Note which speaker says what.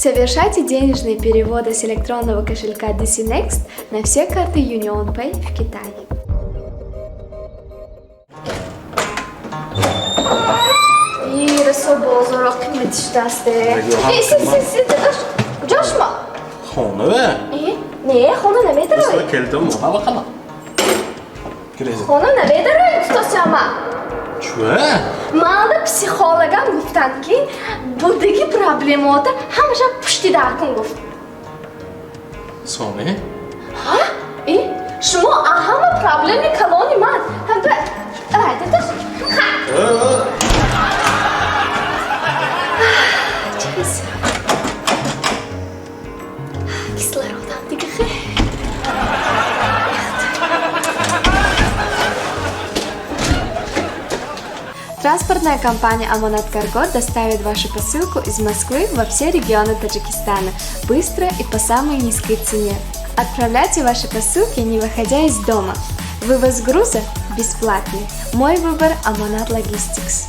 Speaker 1: Совершайте денежные переводы с электронного кошелька DC Next на все карты UnionPay в Китае. И расо бозоро қимати шудааст. Э, си, си, си, дадош, куҷо шумо?
Speaker 2: Хона ве?
Speaker 1: Э, не, хона намедароед.
Speaker 2: Келдум, ҳава қана.
Speaker 1: Хона намедароед, гуфтосиама.
Speaker 2: Чӯ?
Speaker 1: Манда психологам гуфтанд, ки будаги проблемота ҳамаша пушти дар кун гуфт.
Speaker 2: Сони?
Speaker 1: Ҳа? Э, шумо ҳама проблеми калони ман. Ҳамба, ай, дадош. Ха. Чиз. Кислородам дига хе. Транспортная компания «Амонат Карго» доставит вашу посылку из Москвы во все регионы Таджикистана быстро и по самой низкой цене. Отправляйте ваши посылки, не выходя из дома. Вывоз груза бесплатный. Мой выбор – «Амонат Логистикс».